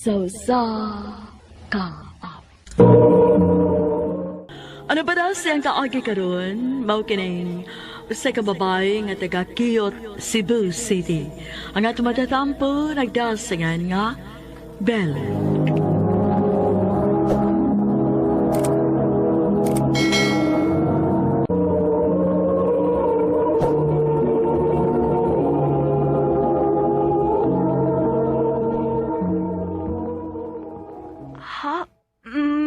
Sa usa ka awit. Ano ba daw siyang kaagi karon? Mao kining usa ka babae nga taga Kiyot, Cebu City. Ang atong matatampo nagdasingan nga Belle. Ha?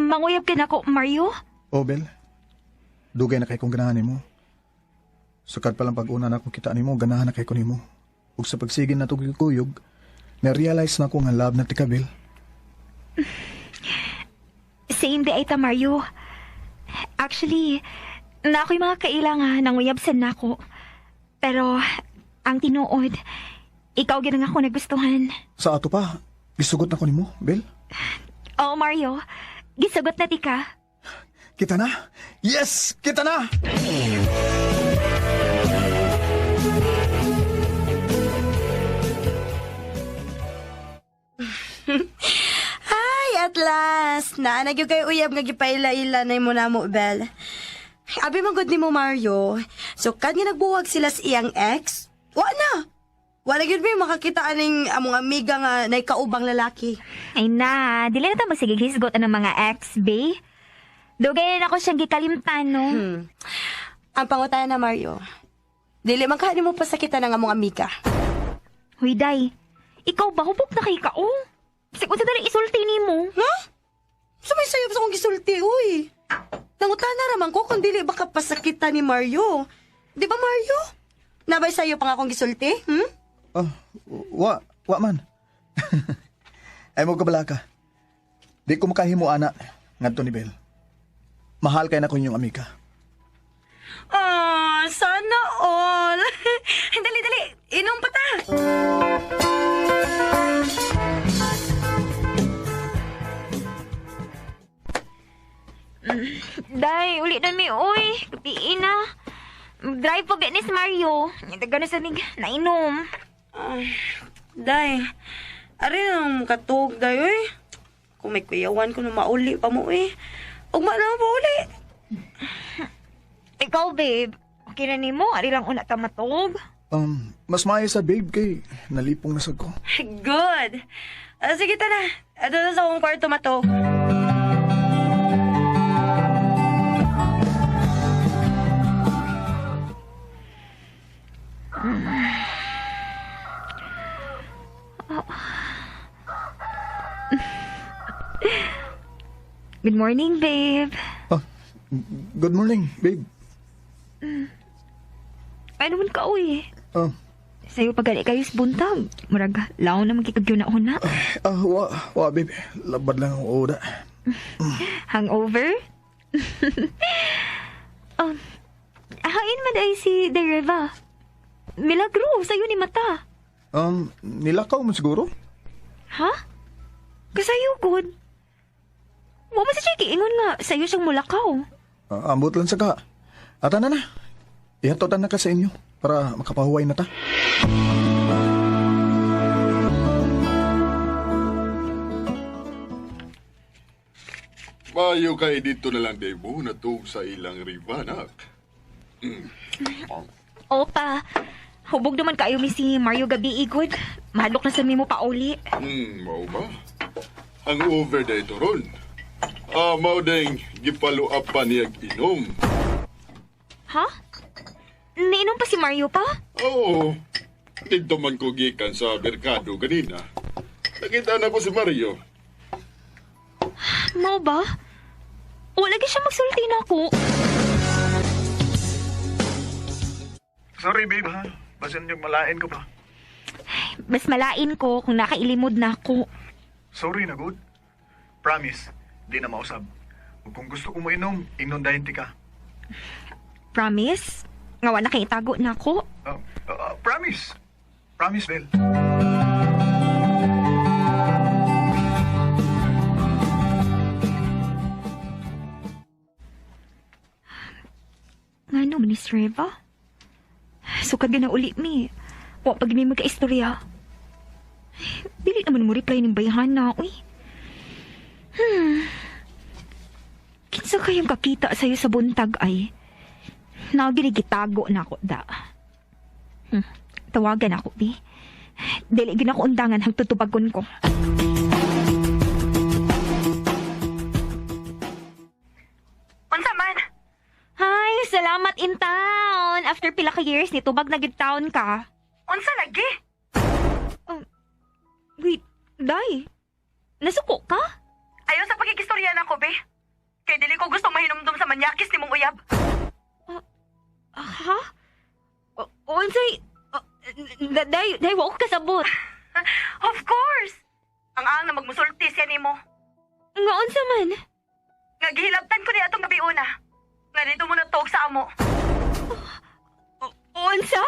Manguyab ka na ko, Mario? Oh, Bel. Dugay na kay kong ganahan nimo. Sukad pa lang pag-una na akong kita nimo, ganahan na kay ko nimo. Ug sa pagsigin na kuyog, na-realize na ko nga love na tika, Bel. Same day ay ta, Mario. Actually, na ako'y mga kaila nga nanguyab sa nako. Pero, ang tinuod, ikaw gyud ang ako nagustuhan. Sa ato pa, gisugot na ko nimo, Bel. Oo, Mario. Gisugot na tika. Kita na? Yes! Kita na! Ay, at last! Naanag yung kay uyab nga gipaila-ila na mo namo, Bel. Abi man gud nimo, Mario. So, kad nga nagbuwag sila sa iyang ex, wa na! Wala gyud may makakita aning among amiga nga naikaubang lalaki. Ay na, dili na ta masigig hisgot ang mga ex, be. Dugay na ako siyang gikalimtan, no? Ang pangutana na, Mario. Dili man ka nimo pasakitan ang among amiga. Huy, day. Ikaw ba, hubog na kay ka, oh? Bisag unsa dali isulti nimo. Ha? Sumay sayop sa akong gisulti, uy. Nangutana raman ko kung dili ba ka pasakitan ni Mario. Di ba, Mario? Nabay sayo pa nga akong gisulti, hmm? Ah, wa man. Ay mo kabala ka. Di ko makahimo ana ngadto ni Bel. Mahal kay na ko inyong amiga. Ah, sana all. Dali, dali. Inom pa ta. Day, uli na mi, uy. Gabiin na. Drive pa ni si Mario. Daga na sa mig, nainom. Day, ari nang katog, day, uy. Kung may kuyawan ko na mauli pa mo, uy. Ugma na mo uli. Ikaw, babe. Okay na nimo, ari lang una ta matog. Mas maayo sa babe kay nalipong na sad ko. Good. Ah, sige, ta na. Ato na sa akong kwarto matog. Good morning, babe. Ah, good morning, babe. Ano man ka, uy? Ah, Sa'yo pagali kayo sa buntag. Murag, laon na magkikagyuna-una. ah, wa, babe. Labad lang ang oda. Hangover? Hain man ay si Dereva. Milagro, sa'yo ni mata. Nilakaw mo siguro? Ha? Kasayo, good. Wa man sa siya giingon nga, sa'yo siyang mulakaw. Ah, ambot lang sa ka. Ata na na. Ihatotan na ka sa inyo para makapahuway na ta. Mayo kay dito na lang debo natug sa ilang ribanak. Opa, hubog naman kayo mi si Mario gabi igod. Mahadlok na sa mimo pauli. Mao ba? Ang over da ito ron. Ah, mao ding gipalo up pa niyag inom. Ha? Niinom pa si Mario pa? Oo. Dito man ko gikan sa merkado ganina. Nakita na ko si Mario. Mao ba? Wala gyud siya magsulti na ako. Sorry, babe, ha? Basin yung malain ko pa. Mas malain ko kung nakailimod na ako. Sorry na, good. Promise, di na mausab. Ug kung gusto ko mo inom, ingnon dahin ti ka. Promise? Nga wala kay itago na ako. Promise. Promise, Bel. Ngano man ni Reva? Sukad na uli mi. Wa pag mi magka-istorya. Dili naman mo reply ning bayhana, uy. Kinsa kayang kakita sa'yo sa buntag ay? Nagirigitago na ako da. Tawagan ako, bi. Dili gid ako undangan hangtod tubagon ko. Unsa man? Hi, salamat in town. After pila ka years ni tubag na gid town ka. Unsa lagi? Wait, Day. Nasuko ka? Ayon sa pagkikistorya nako, be. Kay dili ko gusto mahinumdum sa manyakis nimong uyab. Ha? Unsay Day, Day, wa ko kasabot. Of course. Ang ang na magmusulti siya nimo. Nga unsa man? Nga gihilabtan ko ni atong gabi una. Nga dito mo natuog sa amo. Unsa?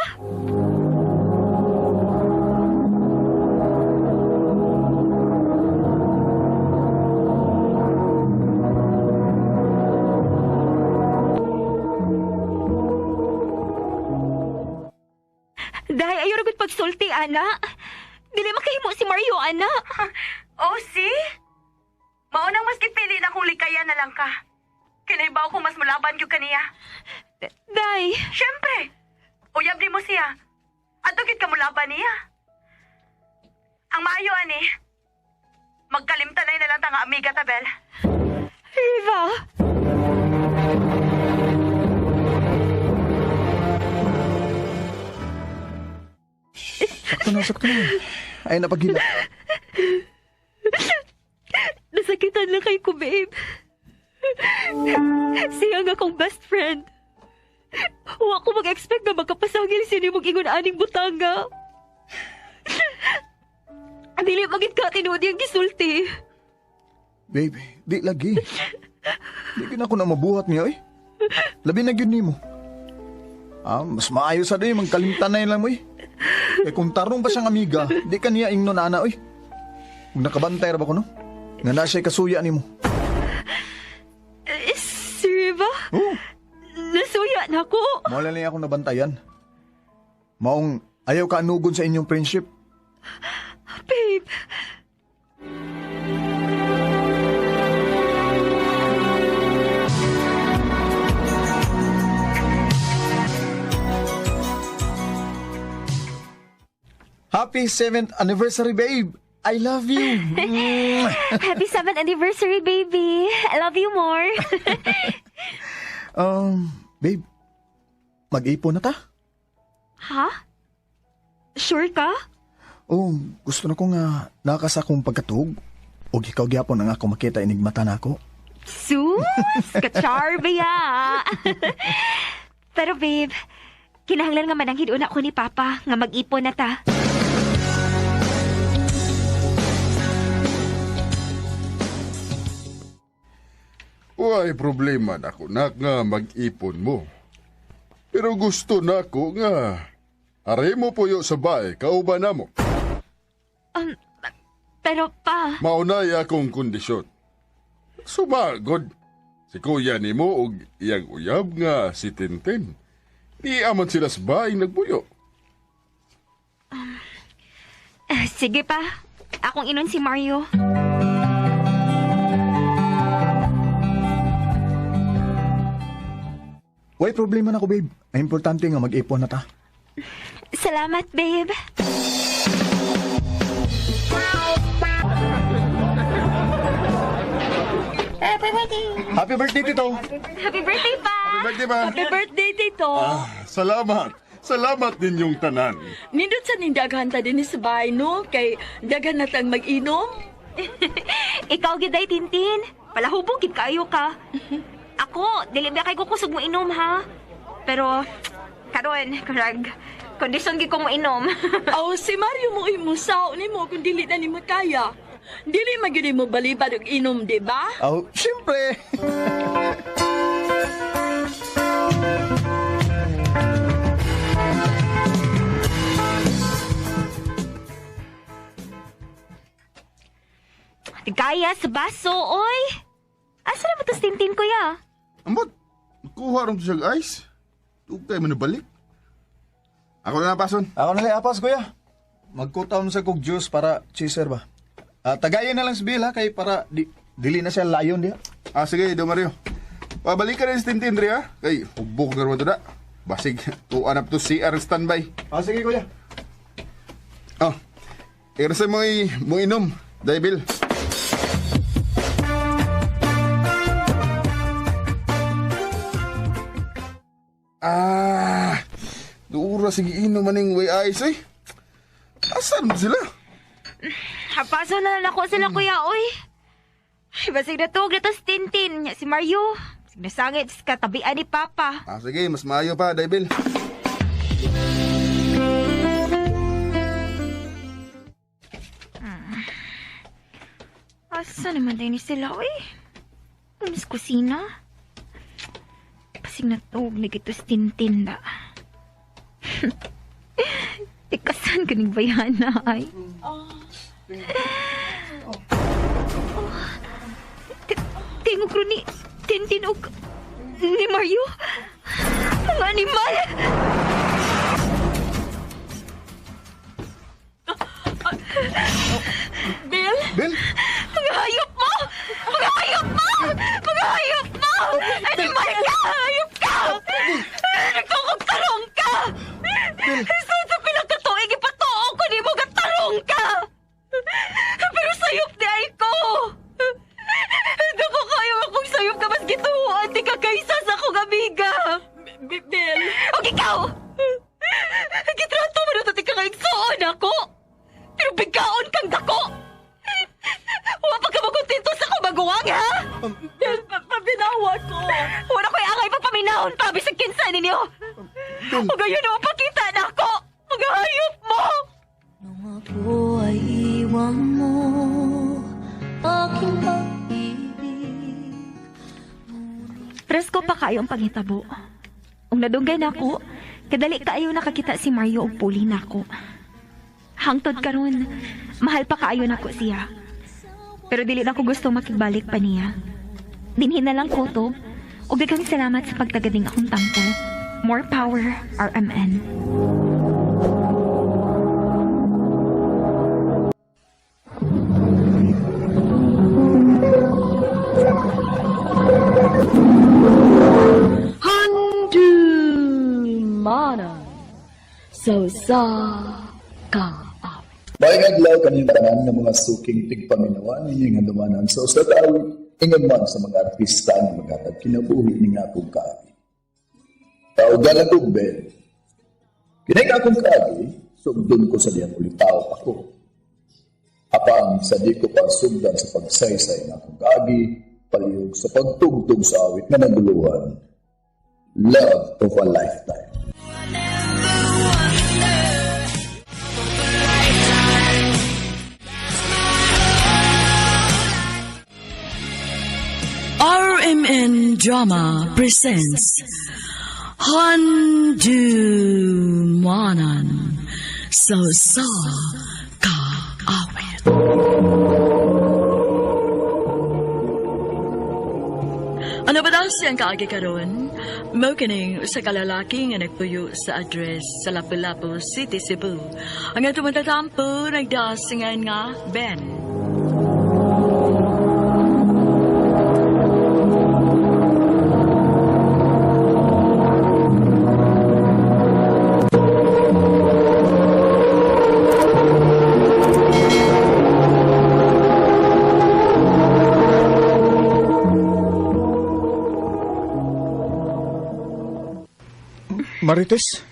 Dahil ayaw ra gud pagsulti, ana. Dili makahimo si Mario, ana. Oh, see? Maunang mas gipili na kung likayan na lang ka. Kinaibaw ko mas mulaban gyud kaniya. Day, Siyempre. Uyab nimo siya. Adto gyud ka mulaban niya. Ang maayo ani. Magkalimtanay na lang ta nga amiga ta, Bel. Riva. Sakto na, sakto na. Ay, napagila. Nasakitan lang kay ko, babe. Siya ang akong best friend. Wa ko mag-expect na magkapasangil siya ni ingon aning butanga. Dili magit ka tinuod yung gisulti. Babe, di lagi. Di gyud ako na mabuhat niya, eh. Labi na gyud nimo. Ah, mas maayo sa di, magkalimtanay lang mo, eh. Eh, kung tarong pa siyang amiga, di ka niya ingnon ana, oy. Kung nakabantay ra ba ko, no? Nga na siya'y kasuya nimo. Eh, si Riva, Oh, nasuya na ko. mawala niya akong nabantayan. Maong ayaw ka anugon sa inyong friendship. Babe, Happy 7th anniversary, babe! I love you! Mwah! Happy 7th anniversary, baby. I love you more. Babe, mag-ipon na ta? Ha? Sure ka? Oh, gusto na ko nga nakasa akong pagkatug. O ikaw gyapon ang ako makita inig mata na ako. Sus! Kacharbiya! Pero babe, kinahanglan nga mananghid una ko ni Papa nga mag-ipon na ta. Way problema na ko nak nga mag-ipon mo. Pero gusto na ko nga are mo puyo sa bahay, kauban na mo. Pero pa, Maunay akong kondisyon. Sumagod. Si kuya nimo og iyang uyab nga si Tintin. Di aman sila sa bahay nagbuyo. Sige pa. Akong inon si Mario. Way problema na ko, babe. Ang importante nga mag-ipon na ta. Salamat, babe. Happy birthday, Tito! Happy birthday, pa! Happy birthday ba? Happy birthday, Tito. Ah, salamat. Salamat ninyong tanan. Nindot sa nindaghan ta din sa bahay, no? Kay daghan na tang mag-inom. Ikaw giday, Tintin. Palahubog gid kaayo ka. Ako, dili ba kay ko kusog mo inom ha? Pero karon, karag kondisyon gid ko mo inom. Aw, si Mario mo imusaw nimo kung dili na nimo kaya. Dili man gyud mo balibad og inom, di ba? Oh, siyempre! Kaya sa baso, oy. Asa na ba to Tintin, kuya? Ambot, kuha ron siya ice. Tugtay mo nabalik. Ako na napason. Ako na lang, apas, kuya. Magkutaon sa kog juice para chaser ba. Tagayan na lang si Bill ha, kay para di, dili na siya layon diha. Ah, sige, Do Mario. Pabalik ka rin sa Tintin, Dre, ha? Kay, hubog na naman to na. Basig, tuan up to CR standby. Sige kuya. Oh, irsa mo mo inom, Day Bill. Ah, duura sige inom maning way eyes eh. Asan sila? Hapaso na lang ako sila, kuya, oy. Ay, basig na tug, natos Tintin. Nya si Mario. Basig nasangit sa katabian ni Papa. Ah, sige, mas maayo pa, Day Bill. Asa naman din ni sila, oy? Miss kusina. Basig na tug, nagitos Tintin da. Tikasan kaning bayana, ay. Oh. Tingog ro ni Tintin og ni Mario. Mga animal! Bill? Bill? Mga hayop mo! Mga hayop mo! Mga hayop mo! Animal ka! Hayop ka! Nagtukog tarong ka! Sa sa pila ka tuig, ipatuo ko nimo nga tarong ka! Pero sayop di ay ko! Dako kayo akong sayop ka mas gituoan di ka kaysa sa akong amiga! Bill? Og ikaw! Gitrato mo na to ti ka kaigsuon ako! Pero bigaon kang dako! Wa pa ka makontento sa akong maguwang, ha? Bill, paminawa ko. Wala ko'y angay pagpaminahon pa, bisag kinsa ninyo! O gayon na mapakita na ako! Mga hayop mo! Nung ako ay iwan mo, aking pag-ibig. Presko pa kayo ang panghitabo. Ug nadunggay na ako, kadali kaayo nakakita si Mario og puli nako. Hangtod karon, mahal pa kaayo nako siya. Pero dili na ko gusto makigbalik pa niya. Dinhi na lang ko to. Ug daghang salamat sa pagtagading akong tampo. More power, RMN. Handumanan sa usa ka awit. Maayong adlaw kaning tanan nga mga suking tigpaminawan ninyo nga dumanan sa usa ka awit ingon man sa mga artista nga maghatag kinabuhi ning akong kaagi. Tawgalan kog Ben. Kini nga akong kaagi, sugdon ko sa diyang ulitaw ako. Apan sa di ko pagsugdan sa pagsaysay ng akong kaagi, palihog sa pagtugtog sa awit nga naguluhan. Love of a Lifetime. RMN Drama presents Handumanan sa usa ka awit. Ano ba daw siyang kaagi karon? Mao kining usa ka lalaki nga nagpuyo sa address sa Lapu-Lapu City, Cebu. Ang atong matatampo nagdasingan nga Ben. Marites,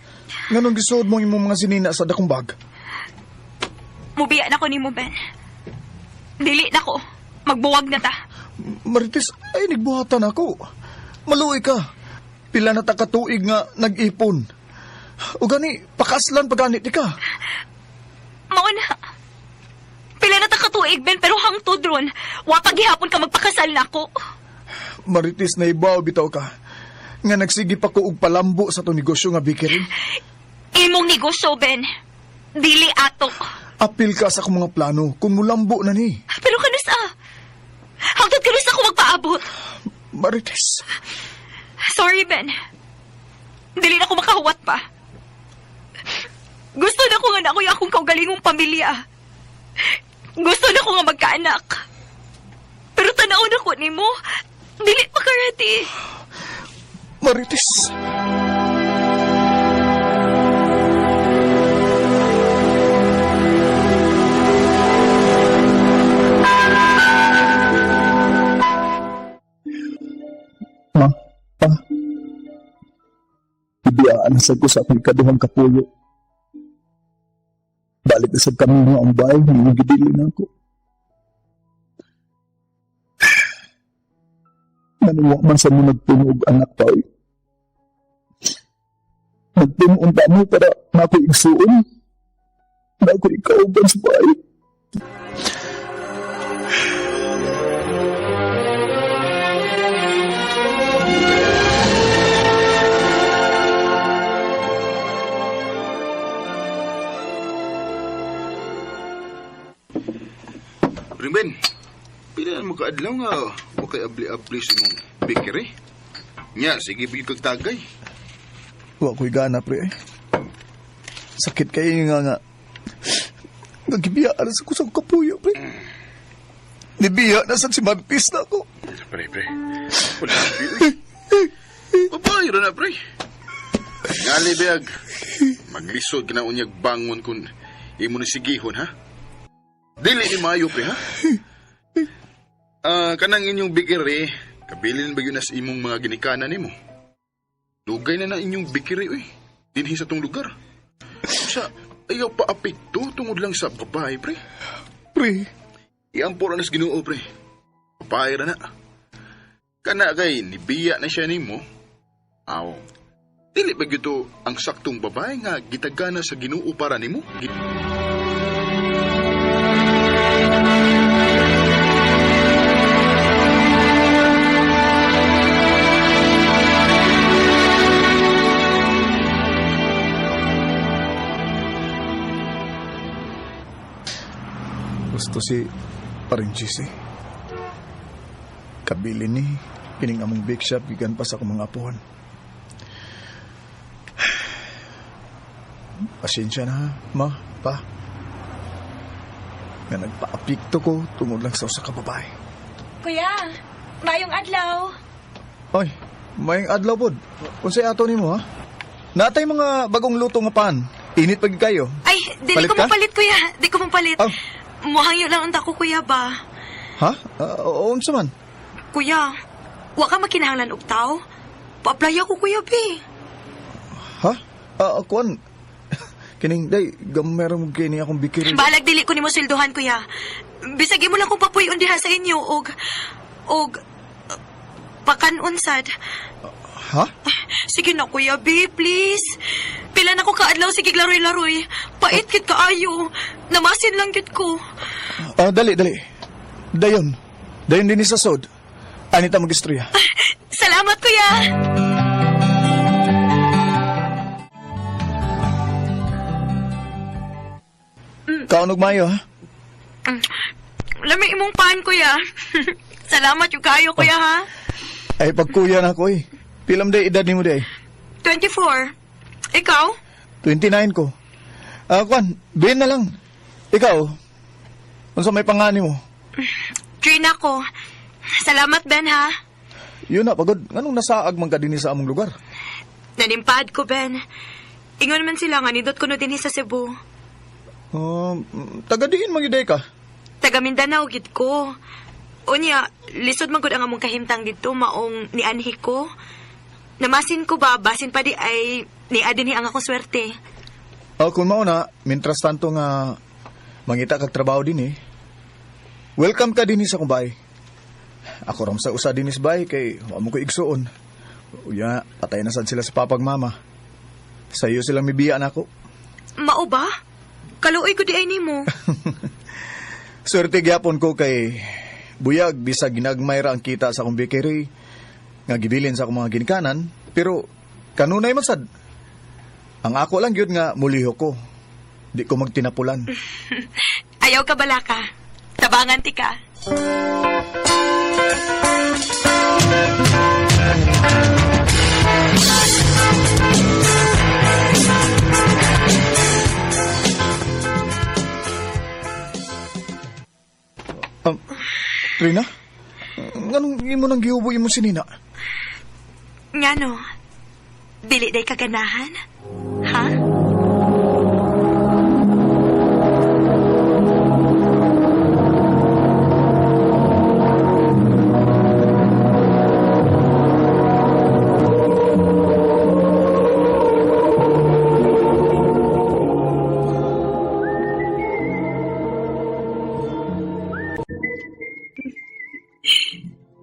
nganong gisuod mo imong mga sinina sa dakong bag? Mubiya na ko nimo, Ben. Dili na ko. Magbuwag na ta. Marites, ay nagbuhatan ako. Maluoy ka. Pila na ta katuig nga nag-ipon. O gani, pakaslan pa ganit di ka. Mao na. Pila na ta katuig, Ben, pero hangtod ron. Wa pa gihapon ka magpakasal nako. Marites, naibaw bitaw ka. Nga nagsige pa ko og palambo sa tong negosyo nga bakery. Imong negosyo, Ben. Dili ato. Apil ka sa akong mga plano kung mulambo na ni. Pero kanus ah. Hangtod kanus ako magpaabot. Marites, Sorry, Ben. Dili na ko makahuwat pa. Gusto na ko nga na ako yung akong kaugalingong pamilya. Gusto na ko nga magkaanak. Pero tanaw na ko nimo, dili pa ka ready. Marites. Ma, pa. Ibiyaan na sad ko sa akong ikaduhang kapuyo. Balik na sad kami nga ang bahay, hindi gidili na ako. Naniwa man sa mo nagpuno og anak pa oy. Nagpuno unta mo para na ako'y igsuon. Na ako'y ikauban sa bahay. Rimben, pila na mo kaadlaw nga wa kay abli-abli sa imong bakery. Nya, sige bigyan kag tagay. Wa ko'y gana, pre. Sakit kayo nga nga. Nagibiyaan sa kusang kapuyo, pre. Nibiya na sa si Martis na ako. Pre, pre. Wala na, pre. Babae ra na, pre. Ngali, biyag. Maglisod ka na unyag bangon kung imo ni sigihon, ha? Dili ni maayo, pre, ha? Ah, kanang inyong bakery, kabilin ba yun na sa imong mga ginikanan nimo? Dugay na na inyong bakery, uy. Dinhi sa tong lugar. Sa, ayaw pa apekto tungod lang sa babae, pre. Pre, Iampo ra na sa Ginoo, pre. Babae ra na. Kana kay nibiya na siya nimo. Aw. Dili ba gyud ang saktong babae nga gitagana sa Ginoo para nimo? Gusto si paring Gisi. Kabilin ni kining among bake shop gikan pa sa akong mga apuhan. Pasensya na, ma, pa. Nga nagpaapikto ko tungod lang sa usa ka babae. Kuya, mayong adlaw. Oy, mayong adlaw pod. Unsay ato nimo ha? Natay mga bagong luto nga pan. Init pag kayo. Ay, dili Palit ko ka? mapalit, kuya. Di ko mapalit. Ah. Muhangyo lang unta ko, kuya ba? Ha? Unsa man? Kuya, wa ka makinahanglan og tao? Pa-apply ako, kuya, be. Ha? Kuan. Kining day gamera mo kini akong bikiri. Balag dili ko nimo sweldohan, kuya. Bisag imo lang kong papuyon diha sa inyo og pakan-on sad. Ha? Sige na, kuya, be, please. Pila na ko kaadlaw, sige laroy-laroy. Pait gid kaayo. Namasin lang gid ko. Dali, dali. Dayon. Dayon din sa sod. Anita mag-istorya. Salamat, kuya. Kaunog mayo, ha? Lami imong pan, kuya. Salamat yung kayo, kuya, ha? Ay, pagkuya na ako, eh. Pilam day edad nimo day. 24. Ikaw? 29 ko. Kwan, Ben na lang. Ikaw, unsa may pangani mo? Trina ko. Salamat, Ben, ha? Yun na, pagod. Nganong nasaag man ka dinhi sa among lugar? Nanimpad ko, Ben. Ingon man sila nga nindot ko no dinhi sa Cebu. Taga diin man gyud ka. Taga Mindanao gid ko. Unya, lisod man gud ang among kahimtang didto maong nianhi ko. Namasin ko ba, basin pa di ay niya dinhi ang akong swerte. Kung mao na, mintras tanto nga mangita kag trabaho din eh. Welcome ka dinhi sa akong bahay. Ako ram sa usa dinhi sa bahay kay wa mo ko igsuon. Uya, patay na sad sila sa papag mama. Sa iyo silang mibiya nako. Mao ba? Kaluoy ko di ay nimo. Swerte gyapon ko kay buyag bisag ginagmay ra ang kita sa akong bakery nga gibilin sa akong mga ginikanan, pero kanunay man sad. Ang ako lang gyud nga muliho ko. Di ko magtinapulan. Ayaw ka balaka. Tabangan ti ka. Trina? Nganong imo nang gihubo imo sinina? Ngano? Dili day kaganahan? Ha?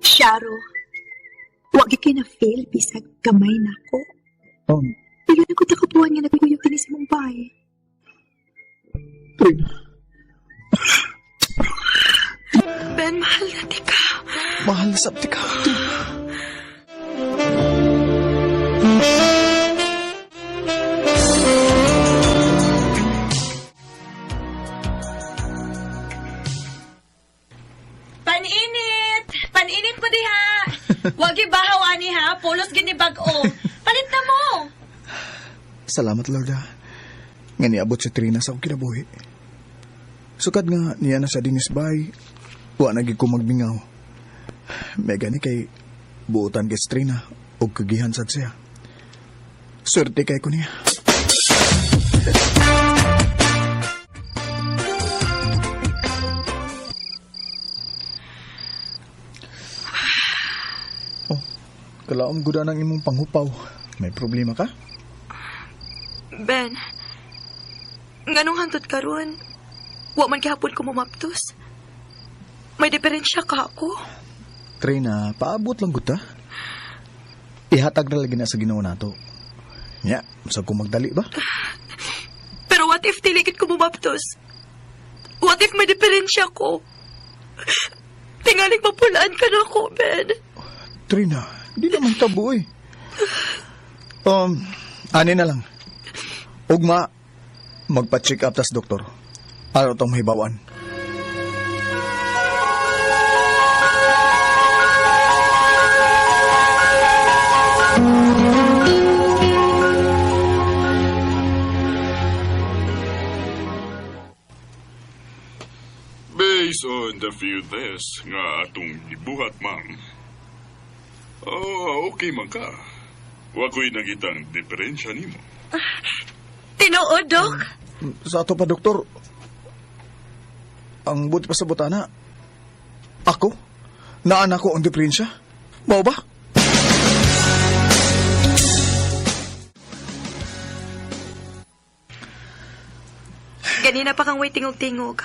Sharo, wag gyud na fail bisag gamay nako. Pero ko takabuan nga nagkuyog dinhi sa Mumbai. Trina, Ben, mahal na ti ka. mahal na sabti ka. Trina. Paninit! Paninit mo diha! Wag ibahaw ani ha, pulos gini bag-o. Palit na mo! Salamat, Lord, ha. Nga niabot si Trina sa akong kinabuhi. Sukad nga niya na sa dinis bay, wa na gid ko magmingaw. May gani kay buotan kay si Trina og kagihan sad siya. Swerte kay ko niya. Oh, kalaom gud ang imong panghupaw. May problema ka? Ben, nganong hantod karon? Wa man gihapon ko mumaptos. May diferensya ka ako. Trina, paabot lang gud ta. Ihatag na lagi na sa Ginoo nato. Nya, sa ko magdali ba? Pero what if diligid ko mumaptos? What if may diferensya ko? Tingaling mapulaan ka na ako, Ben. Trina, di naman tabo eh. Ani na lang. Ugma, magpa-check up tas doktor. Ano tong mahibawan? Based on the few tests nga atong gibuhat, ma'am. Oh, okay man ka. Wa ko'y nakitang diferensya nimo. Tinuod, Dok? Sa ato pa, doktor, ang buti pa sa butana, ako? Naan ako ang diferensya? Mao ba? Ganina pa kang way tingog-tingog.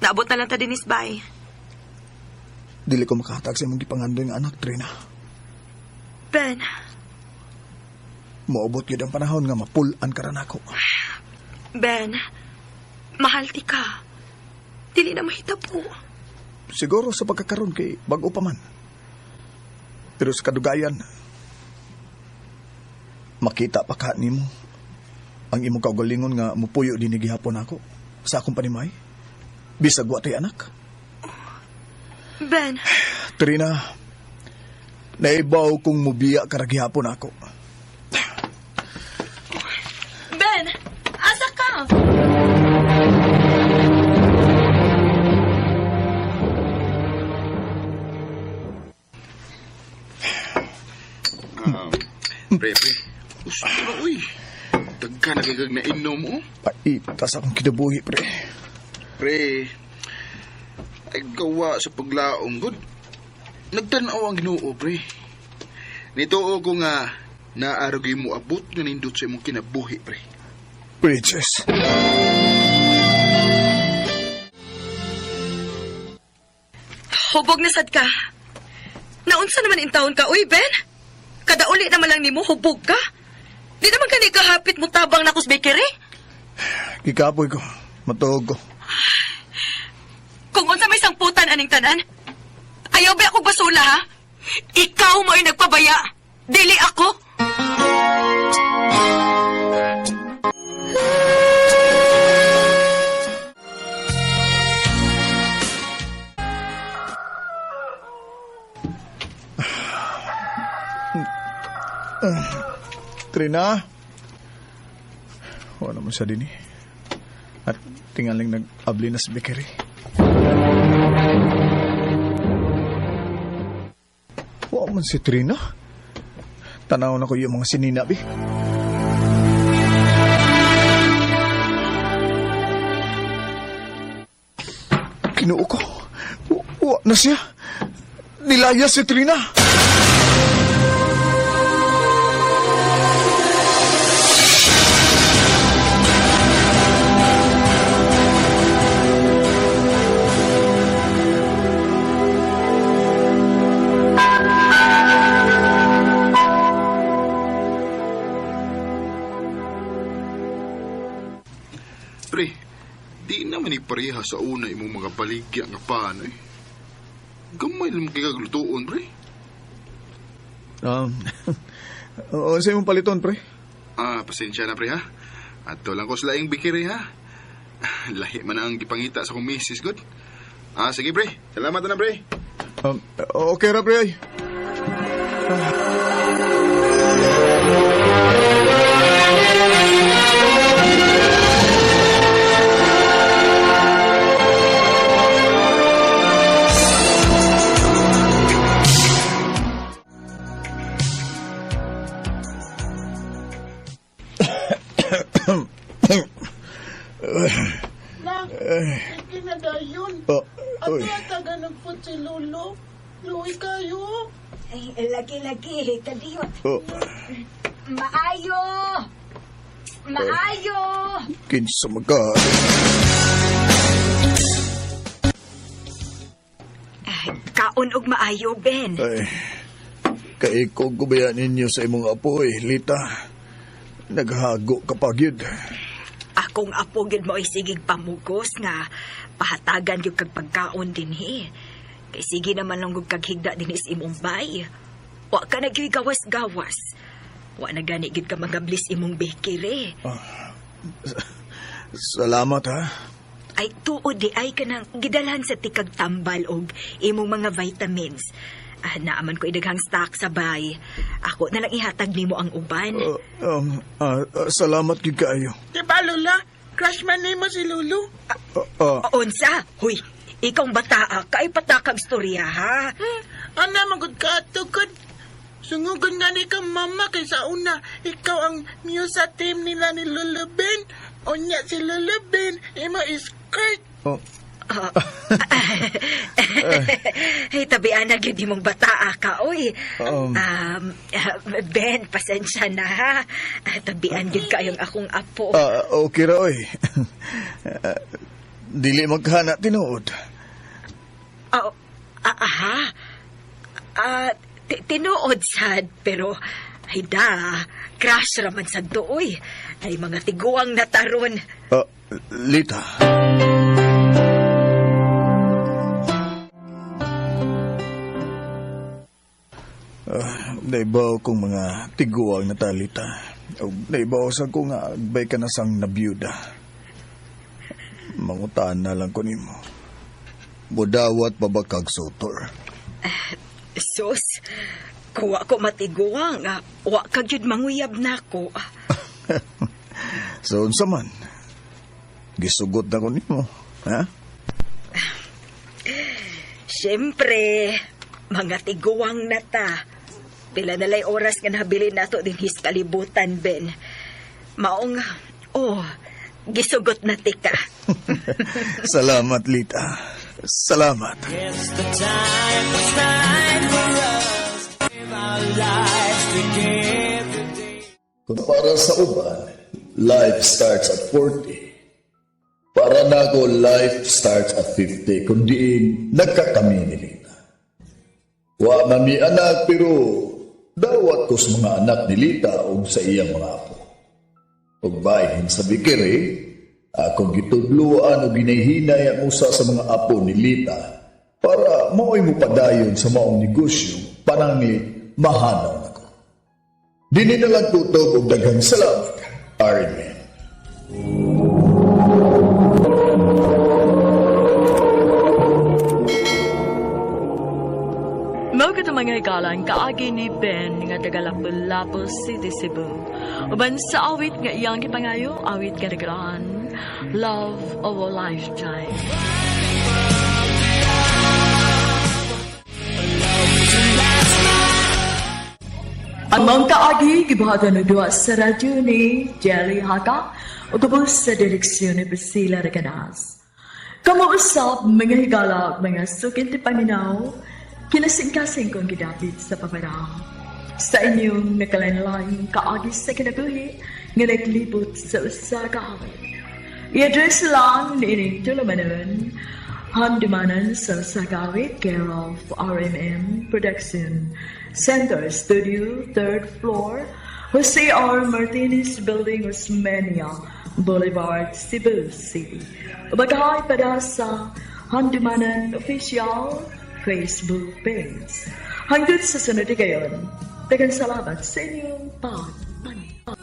Naabot na lang ta dinis bay. Dili ko makahatag sa imong gipangandoy nga anak, Trina. Ben, Moabot gyud ang panahon nga mapul-an ka ra nako. Ben, mahal ti ka. Dili na mahitabo. Siguro sa pagkakaroon kay bag-o pa man. Pero sa kadugayan, makita pa ka nimo ang imong kaugalingon nga mupuyo dinhi gihapon ako sa akong panimay. Bisag wa tay anak. Ben, Trina, naibaw kong mubiya ka ra gihapon ako. Ben, asa ka? Pre, pre. Gusto na, uy. Dagka na kay kag nainom, oh. Paita sa akong kinabuhi, pre. Pre, ay gawa sa paglaom, good. Nagtanaw ang ginoo, pre. Nituo ko nga naaragay mo abot nga nindot sa imong kinabuhi, pre. Bridges. Hubog na sad ka. Naunsa naman in taon ka, uy, Ben? Kada uli naman lang nimo hubog ka. Di naman kani kahapit mo tabang na kus bakery. Gikapoy ko. Matuog ko. Kung unsa may sangputan aning tanan, ayaw ba ako basula ha? Ikaw mo'y nagpabaya. Dili ako. Trina? Wala naman siya din eh. At tingaling nag-abli na sa bakery. man si Trina. Tanaw na ko yung mga sinina, bi. Kinuo ko. Wa na siya. Nilaya si Trina. Pre, di naman ipareha sa una imong mga baligya nga paano eh. Gamay lang kikaglutuon, pre. Oo, sa imong paliton, pre. Ah, pasensya na, pre, ha? Ato lang ko sa laing bikiri, ha? Lahi man ang gipangita sa kong misis, good. Ah, sige, pre. Salamat na, pre. Okay ra, pre. Ay. Na, sige na dayon. Oh, At uy. taga nagpot si Lolo. Luwi kayo. Ay, lagi-lagi, kadiyot. Oh, Maayo! Maayo! kinsa magka. Kaon og maayo, Ben. Ay, kaikog ko ba yan ninyo sa imong apo, eh, Lita? Naghago ka pa, gyud. Akong apo gyud mo ay sigig pamugos nga pahatagan gyud kag pagkaon dinhi. Kay sige naman lang gud kag higda dinhi sa imong bay. Wa ka na gyud gawas-gawas. Wa na gani gyud ka magablis imong bakery. Salamat, ha? Ay tuod di ay kanang gidalhan sa tikag tambal og imong mga vitamins. Ah, naaman ko idaghang stock sa bay. Ako na lang ihatag nimo ang uban. Salamat gyud kaayo. Di ba, Lola? Crush man nimo si Lolo. Unsa? Huy, ikaw ang bataa ka ay patakag storya ha. Ana, magod ka atukod. Sungugon nga ni ka, mama, kay sa una, ikaw ang muse sa team nila ni Lolo Ben. Unya si Lolo Ben, imo skirt. Oh, Hey, tabian na gyud imong bataa ka, oy. Ben, pasensya na ha. Tabian gyud kayong akong apo. Okay ra, oy. Dili magkana tinuod. Oh, aha. Tinuod sad, pero ay da, crush raman sad to, oy. Ay mga tiguang nataron. Lita. Naibaw kong mga tiguang natalita. O, naibaw sa ko nga agbay ka na sang nabiyuda. Mangutaan na lang ko nimo. Budawat pa ba kag sutor? Sus, kuwa ko matiguang, wa ka gyud manguyab nako. So, unsa man? Gisugot na ko nimo, ha? Siyempre, mga tiguang na ta. Pila na lay oras nga nabilin nato din his kalibutan, Ben. Maong, oh, gisugot na tika. Salamat, Lita. Salamat. Kung para sa uban, life starts at 40. Para nako, life starts at 50, kundi nagkakami ni Lita. Wa man mi anak, pero dawat ko sa mga anak ni Lita o sa iyang mga apo. Ug bahin sa bikiri, akong gitudloan o ginahinay ang usa sa mga apo ni Lita para mao'y mupadayon sa maong negosyo pananglit mahanaw nako. Dini na lang tutob og daghang salamat, Iron. Mao kato mga higalan kaagi ni Ben nga taga Lapu-Lapu City, Cebu. Uban sa awit nga iyang gipangayo, awit nga nagarahan, Love of a Lifetime. Ang mga kaagi gibuhatan og duha sa radyo ni Jelly Haka ug ubos sa direksyon ni Priscilla Recanas. Kamo usab mga higala ug mga sukin ti paminaw, kinasingkasing kong gidapit sa paparang. Sa inyong nakalanlaing kaagi sa kinabuhi nga naglibot sa usa ka awit. I-address lang niining tulumanon, Handumanan sa Sagawit, care of RMM Production Center Studio, 3rd floor, Jose R. Martinez Building, Osmeña Boulevard, Cebu City. Ubagahay para sa Handumanan Official Facebook page. Hanggang sa sunod gayon, daghang salamat sa inyong pagpanood.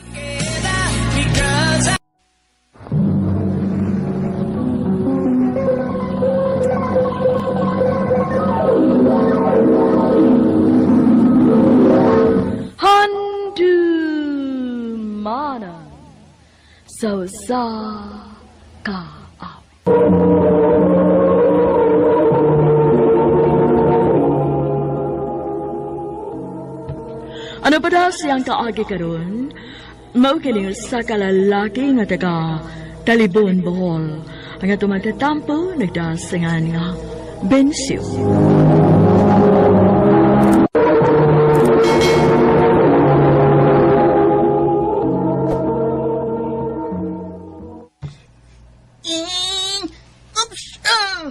Handumanan sa usa ka awit. Ano pa daw siyang kaagi karon? Mao kini usa ka lalaki nga taga Talibon, Bohol. Ang atong magtatampo nagdasingan nga Bencio. Oops! Ah!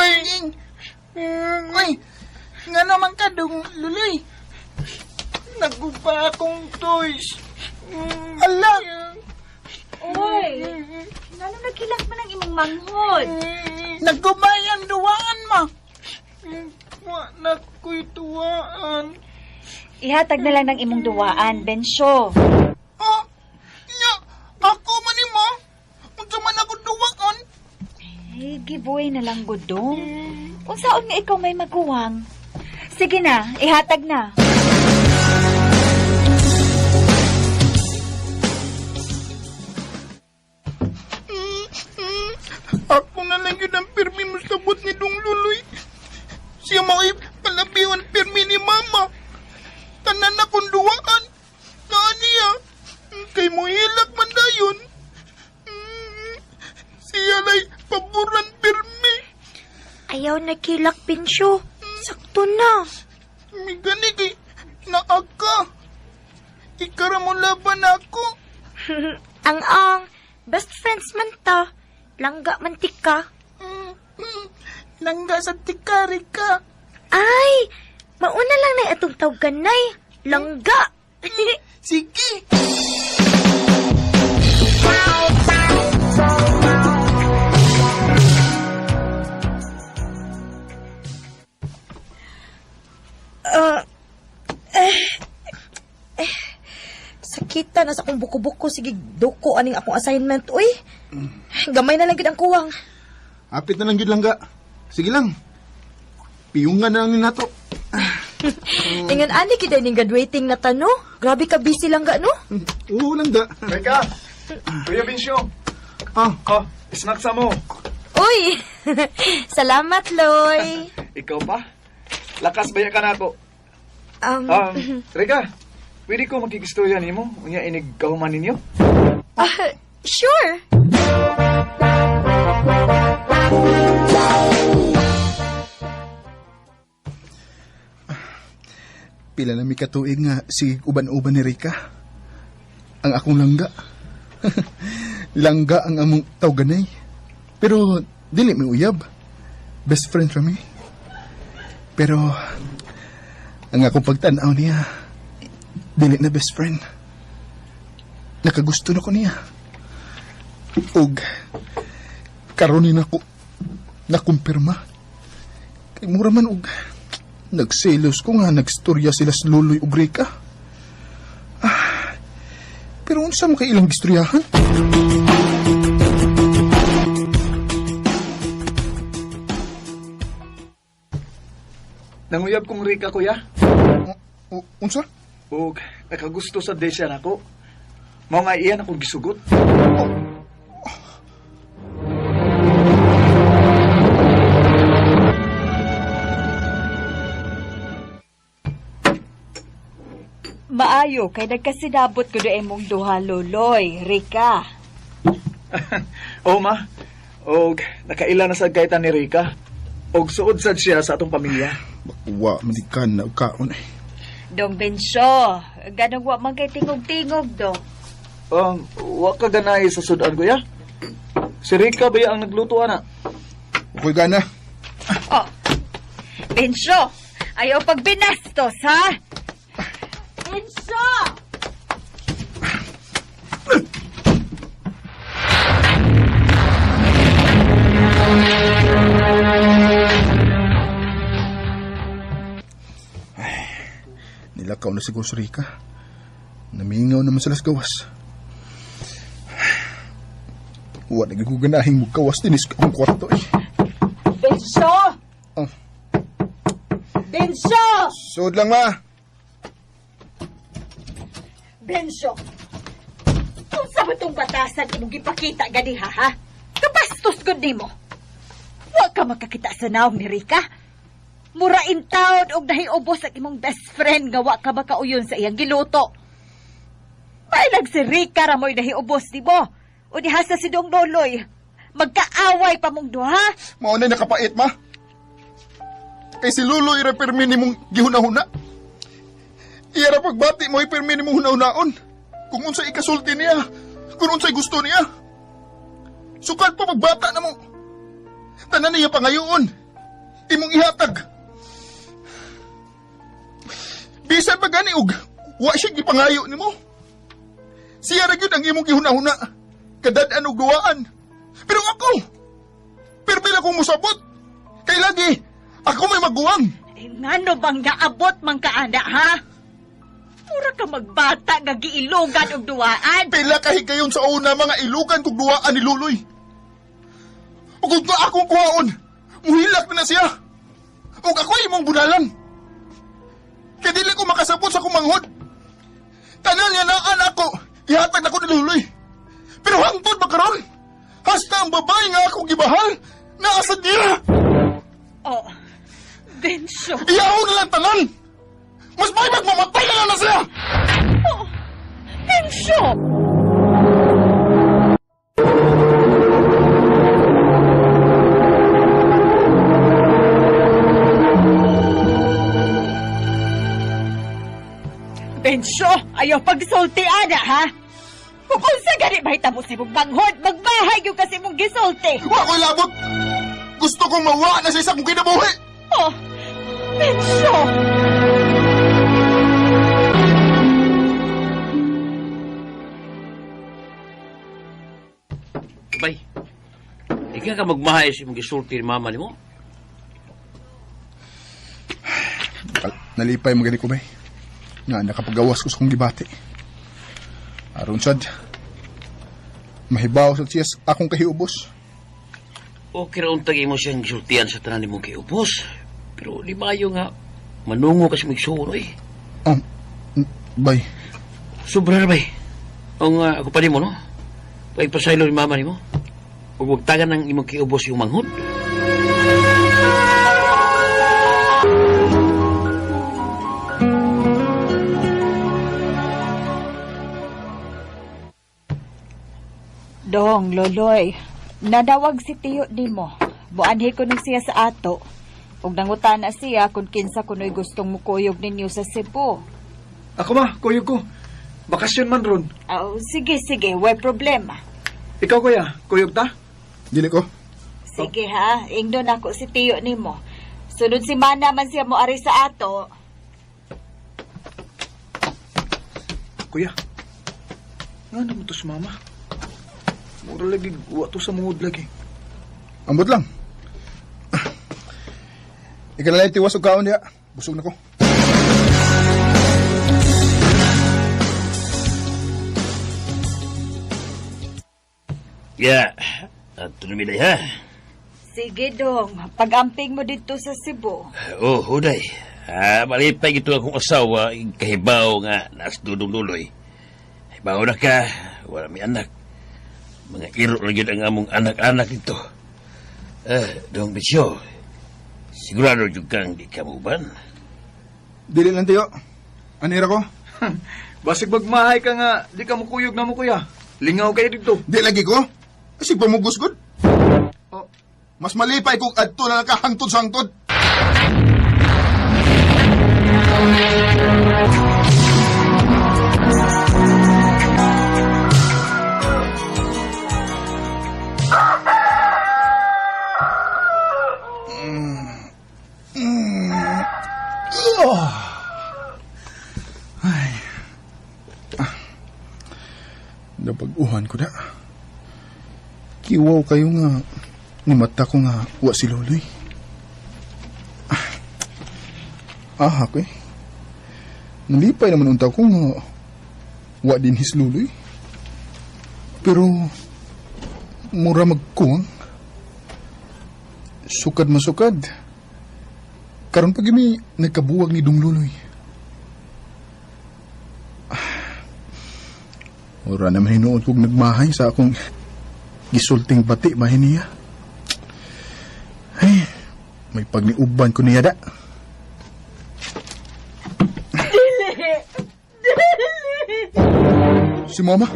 Uy! Uy! Nga naman ka dong, Luloy. Nagupa akong toys. Ala! Oy, ngano nagkilak man ang imong manghod? Nagubay ang duwaan ma. Wa na ko'y duwaan. Ihatag na lang ng imong duwaan, Bensyo. Oh, nya, ako man ni mo. Unsa man ako duwaan? Eh, giveaway na lang gudong. Unsaon nga ikaw may maguwang? Sige na, ihatag na. Ako na lang yun ang pirmi mo sa bot ni Dong Luloy. Siya mao'y palabiwan pirmi ni Mama. Tanan na kong duwaan. Naan niya. Kay mo hilak man dayon. Siya lay paboran pirmi. Ayaw na kilak, Pinsyo. Sakto na. Migani kay naaka. Ikara mo laban ako. Ang-ang, best friends man ta. Langga man tika. Langga sa tikari ka. Ay, mauna lang na atong tawganay. Langga. Sige. Sakita na sa akong buko-buko. Sige, duko aning akong assignment. Uy, gamay na lang gid ang kuwang. Apit na lang gyud langga. Sige lang. Piyungan na lang ni nato. Ingon ani gid ning graduating na tano. Grabe ka busy lang ga no. Oo langga. Reka! Kuya Bencio! Ah, Oh, snack sa mo. Uy, salamat Loy. Ikaw pa? Lakas baya ka na ako. Reka, pwede ko makikistorya nimo? Unya inig kahuman ninyo? Ah, sure. Pila na mi katuig nga sige uban-uban ni Rika. Ang akong langga. Langga ang among tawganay. Pero dili mi uyab. Best friend ra mi. Pero ang akong pagtan-aw niya, dili na best friend. Nakagusto na ko niya. Ug karon ni nako nakumpirma. Kay mura man og nagselos ko nga nagstorya sila sa Luloy ug Rika. Ah, pero unsa man kay ilang gistoryahan? Nanguyab kong Rika, kuya. Unsa? Ug nakagusto sa desya nako. Mao nga iyan akong gisugot. Maayo kay nagkasinabot ko do imong duha Loloy, Rika. Oh, ma. Og nakaila na sad kay ta ni Rika. Og suod sad siya sa atong pamilya. Bakuwa, manikan na og kaon eh. Dong Bensyo, ganong wa man kay tingog-tingog do. Wa ka ganay sa sudan, kuya. Si Rika ba ang nagluto ana? Ako'y gana. Oh. Bensyo, ayaw pagbinastos ha. Bensyo! Nilakaw na siguro si Rika. Namingaw naman sila sa gawas. Wa na giguganahing mugawas dinis akong kwarto eh. Bensyo! Oh. Bensyo! Sud lang ma. Bensyo! Unsa ba tong batasan imong gipakita ganiha ha? Kabastos gud nimo. Wa ka makakita sa naong ni Rika. Mura in town og nahiubos ang imong best friend nga wa ka makauyon sa iyang giluto. Mailag si Rika ra mo'y nahiubos nimo. O diha sa si Dong Loloy. Magkaaway pa mong duha. Mao na nakapait ma. Kay si Lulo ira pirmi nimong gihuna-huna. Iya ra pagbati mo pirmi nimong huna-hunaon. Kung unsay ikasulti niya, kung unsay gusto niya. Sukad pa pagbata na mo. Tanan niya pangayoon. Imong ihatag. Bisan pa gani og wa siya gipangayo nimo. Siya ra gyud ang imong gihuna-huna. Kadad-an og duwaan. Pero ako, pirmi lang kong musabot. Kay lagi, ako may maguwang. Eh, ngano bang naabot man ka, ana, ha? Mura ka magbata nga giilugan og duwaan. Pila kahigayon sa una mga ilugan kog duwaan ni Luloy. Ug kung akong kuhaon, muhilak na na siya. Ug ako imong bunalan. Kay dili ko makasabot sa kumanghod. Tanan nga naan ako, ihatag nako ni Luloy. Pero hangtod ba karon? Hasta ang babae nga akong gibahal, naa sa niya. Oh, Bensyo. Iyaw na lang tanan. Mas may magmamatay na lang na siya. Oh, Bensyo! Bensyo, ayaw pagsulti, ana, ha? Kung unsa gani mahitabo sa imong banghod, magbahay yung kasi imong gisulti. Wa ko'y labot. Gusto kong mawa na sa isa kong kinabuhi. Oh, Bensyo! Bay, ikaw ka magmahay sa imong gisulti ni mama nimo. Nalipay mo gani ko bay. Nga nakapagawas ko sa kong gibati. Aron sad. Mahibaw sa siyas akong kahiubos. Okay ra untag imo siyang gisultian sa tanan nimong kiubos. Pero di maayo nga manungo ka sa imong igsuon oy. Oh, bay. Sobra ra bay. Ang ako pa nimo no. Pagpasaylo ni mama nimo. Ug wag tagan ang imong kiubos yung manghod. Dong, Loloy, nadawag si Tiyo nimo. Buanhi ko nung siya sa ato. Ug nangutana siya kung kinsa kuno'y gustong mukuyog ninyo sa Cebu. Ako ma, kuyog ko. Bakasyon man ron. Oh, sige, sige, way problema. Ikaw kuya, kuyog ta? Dili ko. Sige ha, ingnon ako si Tiyo nimo. Sunod si Mana man siya mo ari sa ato. Kuya, nga naman to si mama? Mura lagi, wa to sa muod lagi. Ambot lang. Ikaw na lang tiwas og kaon diha. Busog na ko. Ya, ato na mi ha. Sige dong, pag-amping mo dito sa Cebu. Oh, huday. Ah, malipay gito akong asawa, kahibaw nga nas dudong duloy. Hibaw na ka, wala may anak. Mga iro lang yun ang among anak-anak dito. Eh, dong bisyo. Sigurado jud kang di ka muban. Dili lang tiyo. Anira ko. Basig magmahay ka nga, di ka mukuyog na mo kuya. Lingaw kayo dito. Di lagi ko. Kasi pamugos gud. Oh. Mas malipay kung adto na nakahangtod sa hangtod. Napag-uhan ko na. Kiwaw kayo nga. Ni mata ko nga wa si Loloy. Ah, ako eh. Nalipay naman unta ko nga wa din his Loloy. Pero mura magkuwang. Sukad masukad. Karon pag mi nagkabuwag ni Dong Luloy. Ora naman hinuod kong nagmahay sa akong gisulting bati bahin niya. Ay, may pagniuban ko niya da. Dili! Dili! Si Mama?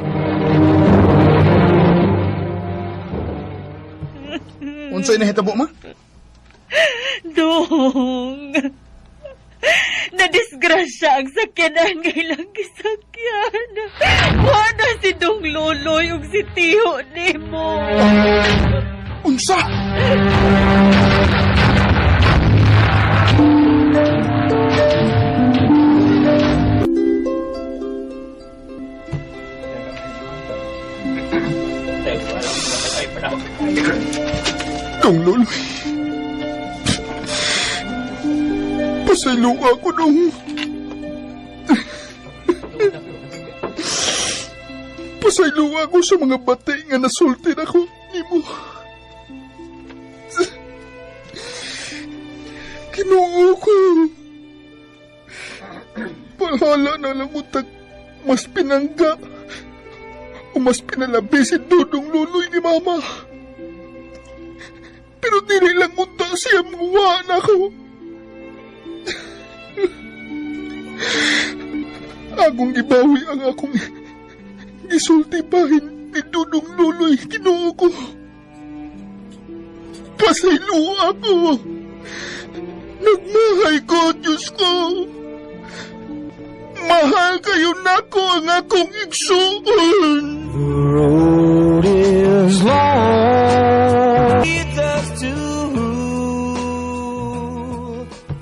Unsay nahitabo, Ma? Dong! Nadisgrasya ang sakyanan nga ilang gisakyan. Wala si Dong Loloy ug si Tiho nimo. Unsa? Dong Loloy. Pasaylo ako dong. Pasaylo ako sa mga bati nga nasulti ako nimo. Ginoo ko. Pahala na lang utag mas pinangga o mas pinalabi si Dudong Luloy ni Mama. Pero dili lang unta siya muwa na ako. Agong ibawi ang akong gisulti bahin ni Dudong Luloy, Ginoo ko. Pasaylo ako. Nagmahay ko, Diyos ko. Mahal kayo nako ang akong igsuon. The road is long. Leads us to who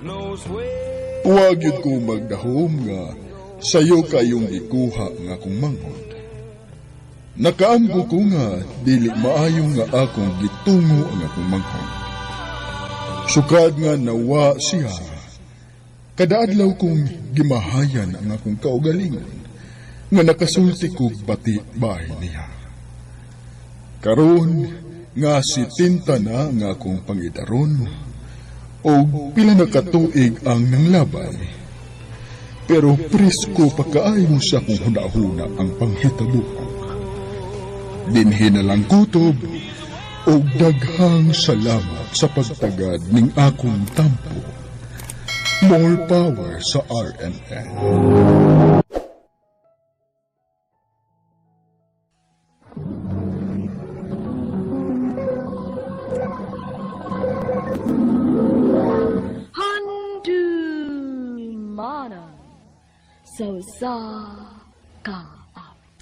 knows where. Huwag yun ko magdahom nga sayo kayong ikuha nga akong manghod. Nakaamgo ko nga dili maayo nga akong gitungo ang akong manghod. Sukad nga nawa siya, kada adlaw kong gimahayan ang akong kaugalingon nga nakasulti kog bati bahay niya. Karon nga si tinta na nga akong pangidaron og pila na katuig ang nanglabay. Pero presko pa kaayo sa akong hunahuna ang panghitabo. Dinhi na lang kutob og daghang salamat sa pagtagad ning akong tampo. More power sa RMN. Handumanan sa usa ka awit.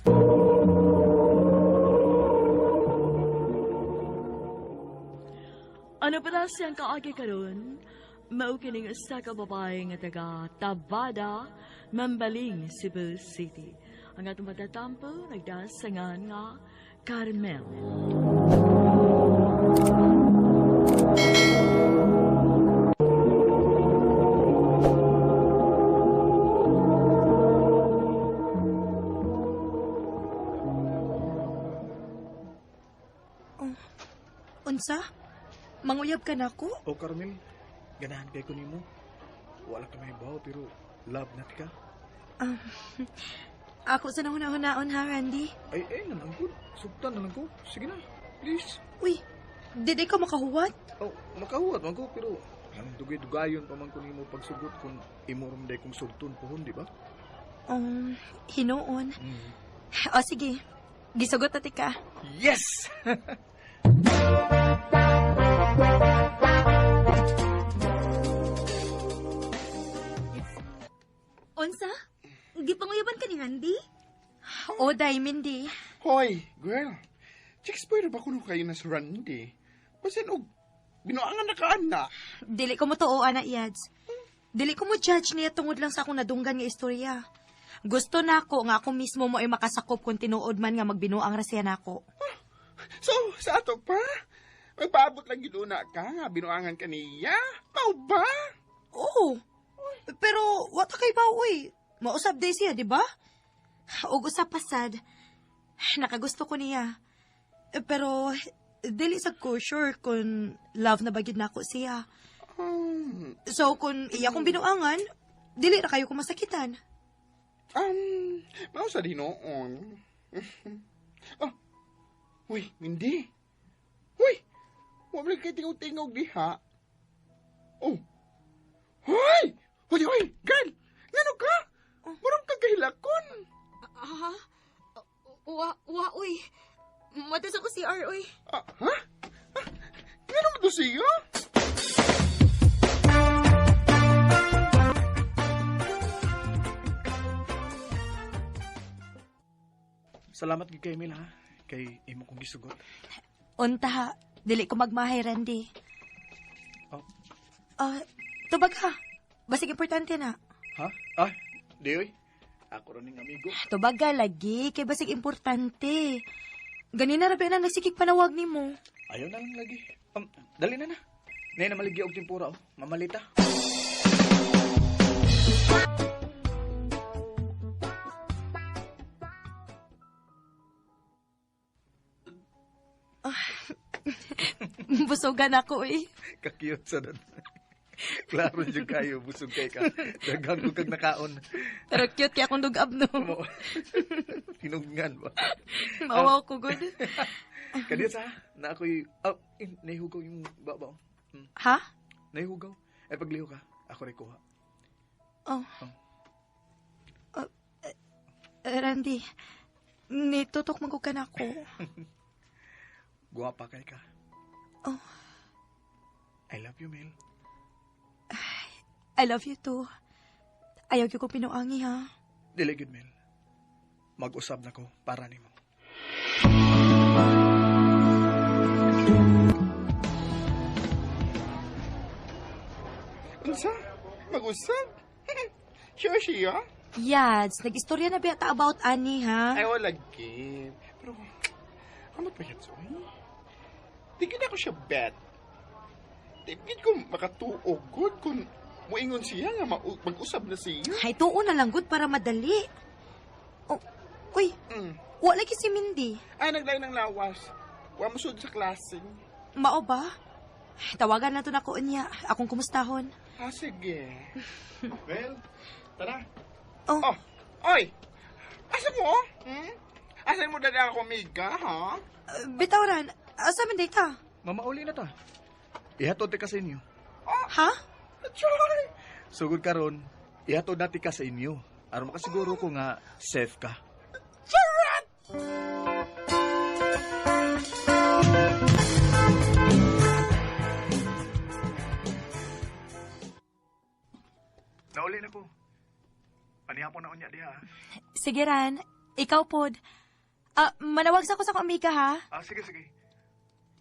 Ano pa na siyang kaagi karon? Mao kining usa ka babae nga taga Tabada, Mambaling, Cebu City. Ang atong matatampo nagdasangan nga Carmel. Unsa? Manguyab ka na ko? O Carmel, ganahan kay ko nimo. Wala ka mahibaw pero love na ka. Ako sa nahuna-hunaon ha, Randy. Ay, ay, nalang ko. Sugtan na lang ko. Sige na, please. Uy, di ka makahuwat? Oh, makahuwat man ko, pero ang dugay-dugayon pa man ko nimo pagsugot kung imo ramday kong sugton pohon, di ba? Hinuon. O sige, gisugot na tika. Yes! Unsa? Gipanguyaban ka ni Randy? O, day, Mindy. Hoy, girl. Chicks boy ra ba kuno kayo na si Randy? Basin og binuangan na ka ana. Dili ko mo tuo, ana, Yads. Dili ko mo judge niya tungod lang sa akong nadunggan nga istorya. Gusto na ako nga ako mismo mo ay makasakop kung tinuod man nga magbinuang ra siya nako. So, sa ato pa? Magpaabot lang gyud una ka nga binuangan ka niya. Mao ba? Oo. Pero wa ta kay ba uy. Mausab day siya, di ba? Ug usab pa sad. Nakagusto ko niya. Pero dili sa ko sure kung love na ba gyud nako siya. So kung iya kong binuangan, dili ra kayo ko masakitan. Mao sa dinoon. Oh. Uy, Mindy. Uy, wa man kay tingog-tingog diha. Oh. Hoy! Hoy, hoy, girl! Ngano ka? Murag ka kahilakon. Ha? Wa, wa, uy. Matas ako CR, uy. Ah, ha? Ah, ngano man to siya? Salamat gid kay Mel ha. Kay imo kong gisugot. Unta ha, dili ko magmahay, Randy. Oh. Ah, tubag ha. Basig importante na. Ha? Ah, di oy. Ako rin ning amigo. Tubag ka lagi, kay basig importante. Ganina ra ba na nagsikig panawag nimo? Ayaw na lang lagi. Dali na na. Nay na maligya og tempura oh. Mamalita. Busogan ako eh. Kakiyot sa dan. Klaro jud kayo, busog kay ka. Daghan ko kag nakaon. Pero cute kay akong dugab no. Mo. Tinugnan ba? Mawaw ko good. Kadiya sa na ako'y oh, nahihugaw yung babaw. Ha? Nahihugaw. Ay pagliho ka, ako rin kuha. Oh. Oh. Oh, Randy, nitutok man ko ka na ako. Guwapa kay ka. Oh. I love you, Mel. I love you too. Ayaw gyud ko pinuangi ha. Dili gyud, Mel. Mag-usab na ko para nimo. Unsa? Mag-usab? Sure siya? Yads, nag-istorya na ba ta about ani ha? Ay, wala lagi. Pero, ano pa yan, Zoe? Di gid ako siya bet. Di gid ko makatuog good kung muingon siya nga mag-usab na siya. Ay, tuo na lang good para madali. Oh, uy, wala lagi si Mindy. Ay, naglain ng lawas. Wa mo sud sa klase. Mao ba? Tawagan na to na ko niya. Akong kumustahon. Ah, sige. Well, tara. Oh. Oh, oy! Asa mo? Hmm? Asa mo dada ako, amiga, ha? Bitaw ran, asa man data? Mamauli na ta. Ihatod ka sa inyo. Oh. Ha? Joy! Sugod karon, ihatod na ka sa inyo. Aron makasiguro ko nga safe ka. Charot! Nauli na ko. Panihapon na unya diha. Sige Ran, ikaw pod. Ah, manawag sa ko sa akong amiga ha. Ah, sige sige.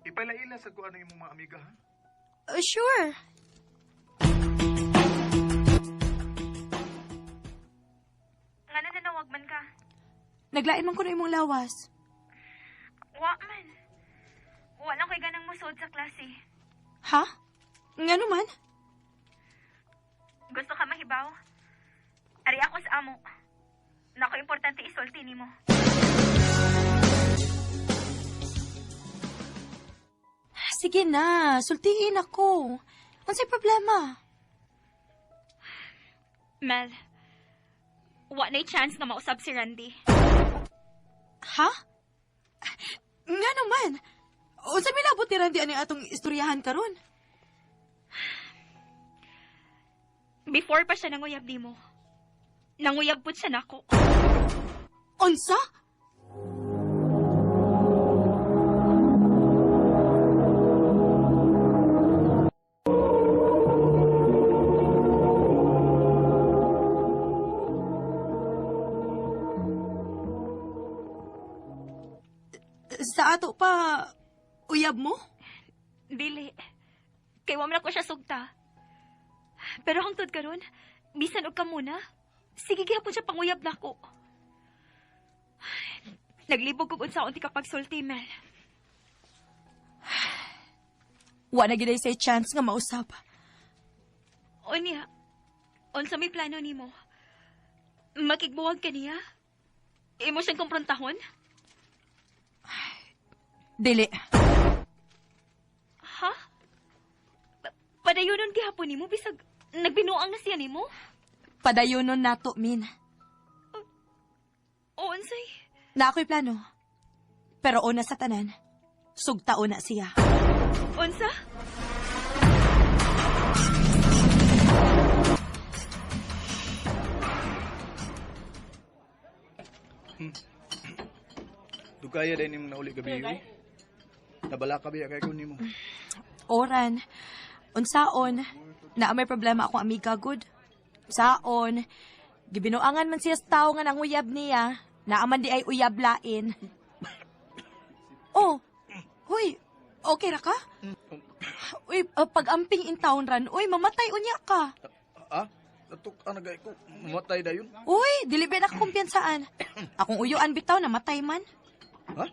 Ipailaila sa ko ano imong mga amiga ha. Sure. Nga na nanawag man ka. Naglain man ko na imong lawas. Wa man. Wa lang ko'y ganang musuod sa klase. Ha? Nga naman? Gusto ka mahibaw? Ari ako sa amo. Nako, importante isulti nimo. Sige na, sultiin ako. Unsay problema? Mel, wa na'y chance nga mausab si Randy. Ha? Nga naman. Unsa may labot ni Randy ani atong istoryahan karon? Before pa siya nanguyab nimo. Nanguyab po siya nako. Unsa? Sa ato pa, uyab mo? Dili. Kay wa man ako siya sugta. Pero hangtod karon, bisan og kamo na, sige gihapon siya panguyab nako. Naglibog kog unsaon ti kapagsulti, Mel. Wa na giday say chance nga mausap. Unya, unsa may plano nimo? Makigbuwag ka niya? Imo siyang kumprontahon? Dili. Ha? Padayonon gihapon nimo bisag nagbinuang na siya nimo? Padayonon nato, Min. O unsay? Na ako'y plano. Pero una sa tanan, sugtao na siya. Unsa? Dugaya din nimong nauli gabi. Eh. Nabala ka biya kay ko nimo. Oran, unsaon, na may problema akong amiga good. Saon, gibinuangan man siya sa tao nga nanguyab niya, naaman di ay uyab lain. Oh, huy, okay ra ka? Uy, pag-amping in town ran, uy, mamatay unya ka. Ah? Natuk ang nagay ko, mamatay dayon. Uy, dili ba nakakumpiyansaan? Akong uyuan bitaw, namatay man. Ha?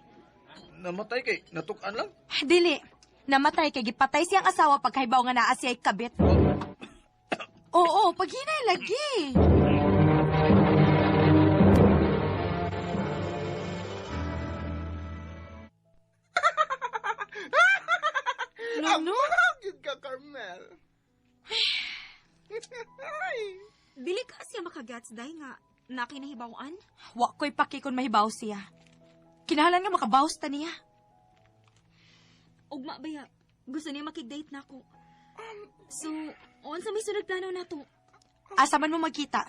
Namatay kay natukan lang? Dili. Namatay kay gipatay siyang asawa pagkahibaw nga naa siya'y kabit. Oo, paghinay lagi. No, no. Gyud ka, Carmel. Dili ka siya makagats day nga nakinahibawan? Wa ko'y paki kung mahibaw siya. Kinahanglan nga makabaws ta niya. Ugma ba ya? Gusto niya makig-date na ako. So, unsa may sunod plano nato? Asa man mo magkita?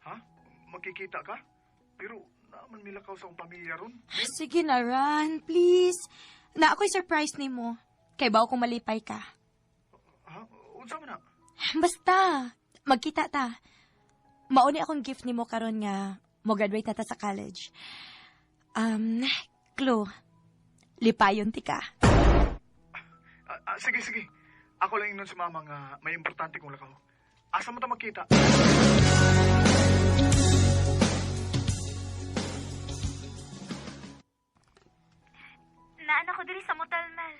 Ha? Magkikita ka? Pero naaman milakaw sa akong pamilya ron. Sige na, Ran. Please. Na ako'y surprise nimo. Kay bawo kung malipay ka. Ha? Unsa man na? Basta, magkita ta. Mauni akong gift nimo karon nga mo graduate na ta sa college. Clue. Lipayon ti ka. Sige, sige. Ako lang ingnon sa mama nga may importante kong lakaw. Asa mo ta magkita? Naan ako diri sa motel, Mel.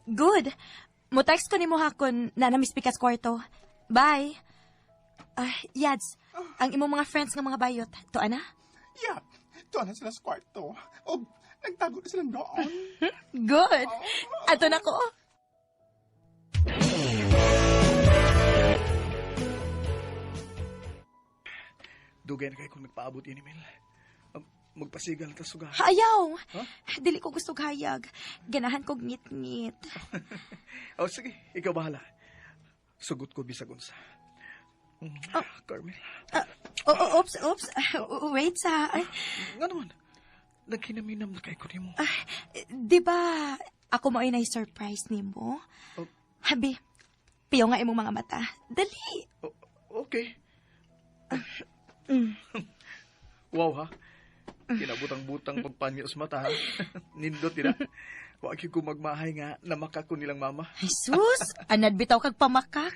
Good. Mo-text ko nimo hakon na namiss pikas kwarto. Bye. Yads, ang imong mga friends nga mga bayot, tuan na? Yeah, tuan na sila sa kwarto. O, nagtago na sila doon. Good. Ato na ko. Dugay na kay kung nagpaabot ini, Mel. Magpasigal ta suga. Ayaw. Huh? Dili ko gusto hayag. Ganahan kog ngit-ngit. Oh, sige, ikaw bahala. Sugot ko bisag unsa. Oh. Carmel. Oh, oops, oops. Wait sa... Ay, Nga naman, nagkinaminam na kay ko nimo. di ba ako mo ay na-surprise nimo? Oh. Habi, piyo nga imong mga mata. Dali. Oh, okay. Wow, ha? Kinabutang-butang pagpanyo sa mata, ha? Nindot, dina. Wa gyud ko magmahay nga namaka ko nilang mama. Ay, sus! Anad bitaw kag pamakak.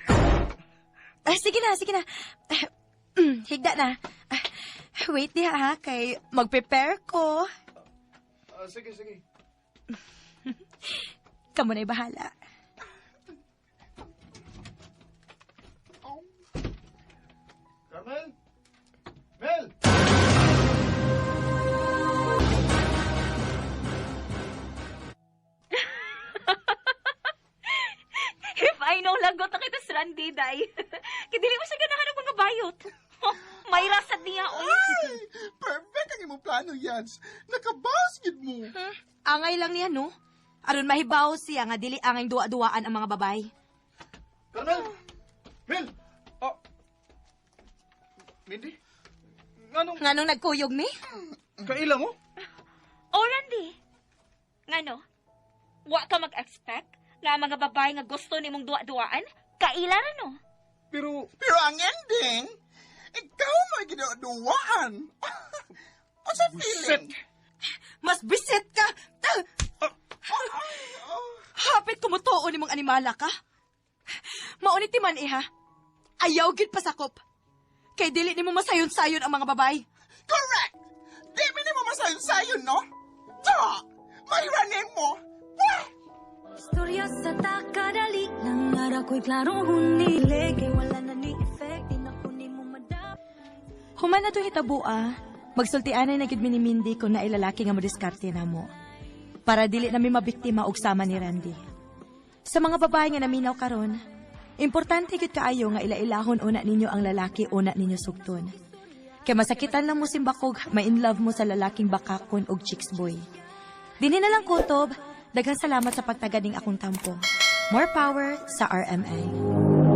Ay, sige na, sige na. Higda na. Wait diha, ha? Kay mag-prepare ko. Sige, sige. Kamu na'y bahala. Carmel? Mel! If I know, lagot na kita sa Randy, day. Kaya dili mo siya ganahan og mga bayot. May rasad niya, oy. Ay, perfect ang imong plano, Yads. Nakabawas gid mo. Angay lang niya, no? Aron mahibaw siya nga dili angay duwa-duwaan ang mga babay. Carmel! Mel! Oh. Mindy? Nganong Nganong nagkuyog mi? Kaila mo? Oh, Randy. Ngano? Wa ka mag-expect nga ang mga babae nga gusto nimong duwa-duwaan? Kaila ra no? Pero Pero ang ending, ikaw may ginaduwaan. Unsa feeling? Mas bisit ka! Hapit kumutuo nimong animala ka. Maunit ti man iha. Ayaw gid pasakop. Kay dili nimo masayon-sayon ang mga babay. Correct! Di mi nimo masayon-sayon, no? Ta! Mahiranin mo! Wah! Istorya sa takadali lang ara ko'y klarong hunile kay wala na ni effect di na ko nimo madap. Human na to hitabua, magsultianay na gid mi ni Mindy kung naay lalaki nga modiskarte namo. Para dili nami mabiktima og sama ni Randy. Sa mga babae nga naminaw karon, importante gyud kaayo nga ila-ilahon una ninyo ang lalaki una ninyo sugton. Kay masakitan lang mo simbakog, ma-in love mo sa lalaking bakakon og chicks boy. Dinhi na lang kutob, daghang salamat sa pagtagad ning akong tampo. More power sa RMN.